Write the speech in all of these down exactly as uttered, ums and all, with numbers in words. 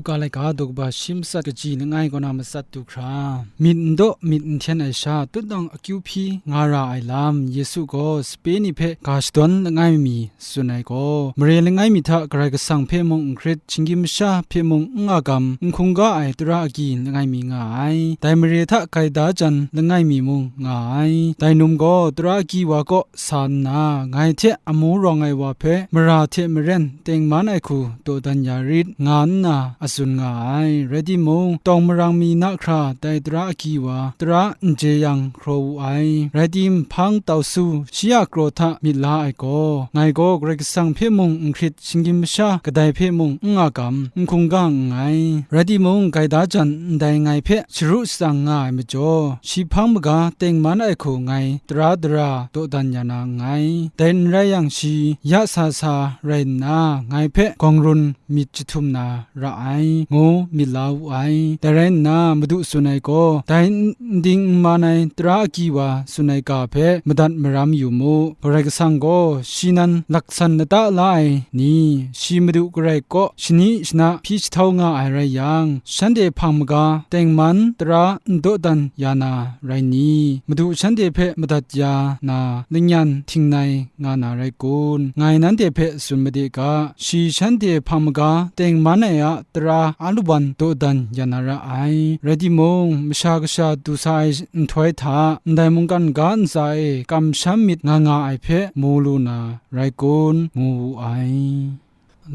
Luka laika daw kaba shi matsat kaji langai kaw na matsat du hkra, myit n daw myit n hten ai sha tutnawng akyu hpyi nga ra ai lam, Yesu gaw sape ni hpe ga shadawn langai mi tsun ai gaw, mare langai mi hta Karai Kasang hpe mung n hkrit, shinggyim masha hpe mung n nga gam, n hkungga ai tara agyi langai mi nga ai. Dai mare hta gaida jan langai mi mung nga ai. Dai num gaw tara agyi wa kaw sa nna, ngai hte amu rawng ai wa hpe mara hte maren tengman ai hku dawdan ya rit, nga nna a tsun nga ai. Rai timung, tawng marang mi na hkra dai tara agyi wa, tara n jeyang hkraw wu ai. Rai tim, hpang tau su, shi a kraw hta myit la ai gaw, ngai gaw Karai Kasang hpe mung n hkrit, shinggyim masha kadai hpe mung n nga gam, n hkungga nngai. Rai timung, gaida jan ndai ngai hpe sharu shatsang nga ai majaw, shi hpang maga tengman ai hku ngai tara dara dawdan ya na nngai. Dai n rai yang, shi ya sa sa rai nna, ngai hpe gawng run myit jahtum na ra ai, ngu myit la wu ai. Dai rai nna, Madu tsun ai gaw, dai n ding n man ai tara agyi wa tsun ai ga hpe madat maram yu mu. Karai Kasang gaw shi nan laksan lata la ai ni, shi Madu garai kaw shani shana hpyi jahtau nga ai rai yang, shanhte hpang maga tengman tara n dawdan ya na rai ni? Madu shanhte hpe madat ya na, lingyan htingnai nga na rai kun? Ngai nanhte hpe tsun made ga, shi shanhte hpang maga tengman ai a tara a lawan dawdan ya na ra ai. Rai timung, Masha Kasha du sa ai nhtoi hta, ndai mungkan ga ntsa e kamsham myit nga nga ai hpe mu lu na rai kun? Ngu wu ai.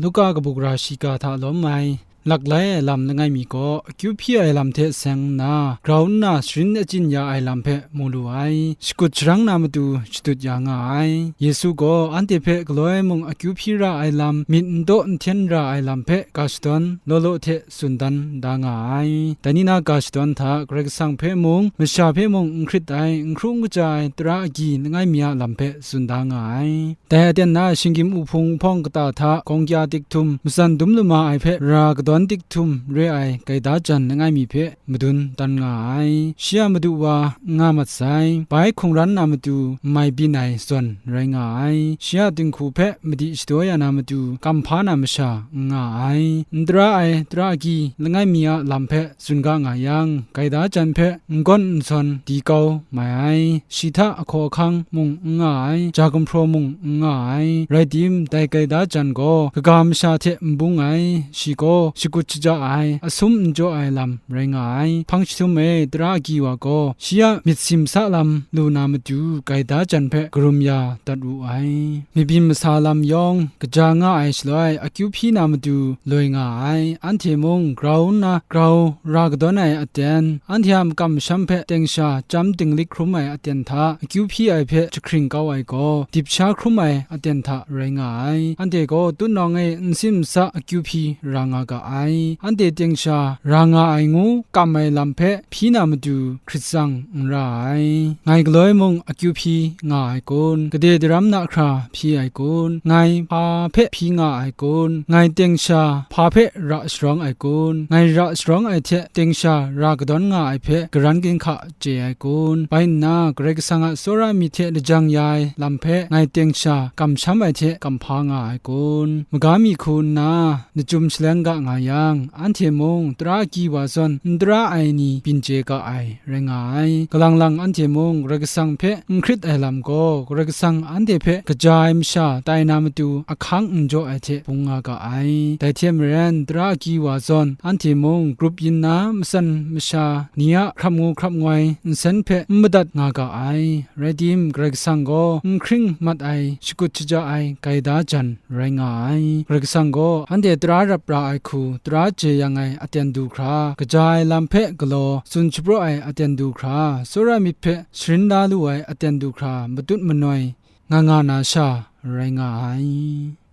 Luka kabu gara shiga hta lawm ai, laklai ai lam langai mi gaw, akyu hpyi ai lam hte seng nna, grau nna sharin achyin ya ai lam hpe mu lu ai. Shakut sharang na matu shadut ya nga ai. Yesu gaw anhte hpe galoi mung akyu hpyi ra ai lam, myit n daw n hten ra ai lam hpe ga shadawn law law hte tsun dan da nga ai. Dai ni na ga shadawn hta, Karai Kasang hpe mung, masha hpe mung n hkrit ai, n hkru n kaja ai tara agyi langai mi a lam hpe tsun da nga ai. Dai aten na shinggyim uhpung uhpawng kata hta gawng kya dik htum, matsan dum lama ai hpe ra kadawn dik htum re ai gaida jan langai mi hpe madun dan nga ai. Shi a madu wa n nga mat sai, bai hkungran na matu n mai byin ai zawn rai nga ai. Shi a dinghku hpe madi shadaw ya na matu kamhpa na masha n nga ai. N tara ai tara agyi langai mi a lam hpe tsun ga nga yang, gaida jan hpe n gawn n sawn di kau mai ai. Shi hta ahkaw ahkang mung n nga ai, ja gumhpraw mung n nga ai. Rai tim, dai gaida jan gaw kaga masha hte n bung ai. Shi gaw shakut shaja ai, asum n jaw ai lam rai nga ai. Hpang jahtum e tara agyi wa gaw shi a myit simsa lam lu na matu gaida jan hpe karum ya dat wu ai. Mabyin masa lam yawng kaja nga ai shaloi, akyu hpyi na matu loi nga ai. Anhte mung grau nna grau ra kadawn ai aten, anhte a makam masham hpe teng sha chyam dinglik hkrum ai aten hta akyu hpyi ai hpe jahkring kau ai gaw, dip sha hkrum ai aten hta rai nga ai. Anhte gaw tutnawng e nsin nsa akyu hpyi ra nga ga ai. Anhte teng sha ra nga ai ngu kam ai lam hpe hpyi na matu hkrit tsang n ra ai. Ngai galoi mung akyu hpyi nga ai kun? Gade daram na hkra hpyi ai kun? Ngai hpa hpe hpyi nga ai kun? Ngai teng sha hpa hpe ra sharawng ai kun? Ngai ra sharawng ai hte teng sha ra kadawn nga ai hpe karan ginhka chye ai kun? Bai nna, Karai Kasang a tsawra myit hte lajang ya ai lam hpe ngai teng sha kamsham ai hte kamhpa nga ai kun? Maga mi hku nna, lachyum shaleng ga nga yang, anhte mung tara agyi wa zawn n tara ai ni byin chye ga ai rai nga ai. Kalang lang anhte mung Karai Kasang hpe n hkrit ai lam gaw, Karai Kasang anhte hpe kaja ai masha tai na matu ahkang n jaw ai hte bung nga ga ai. Dai hte maren, tara agyi wa zawn anhte mung grup yin na matsan masha ni a hkrap ngu hkrap ngoi nsen hpe n madat nga ga ai. Rai tim, Karai Kasang gaw n hkring mat ai, shakut shaja ai gaida jan rai nga ai. Karai Kasang gaw anhte tara rap ra ai hku, tara jeyang ai aten du hkra, kaja ai lam hpe galaw tsun shapraw ai aten du hkra, tsawra myit hpe sharin la lu ai aten du hkra, matut manoi nga nga na sha rai nga ai.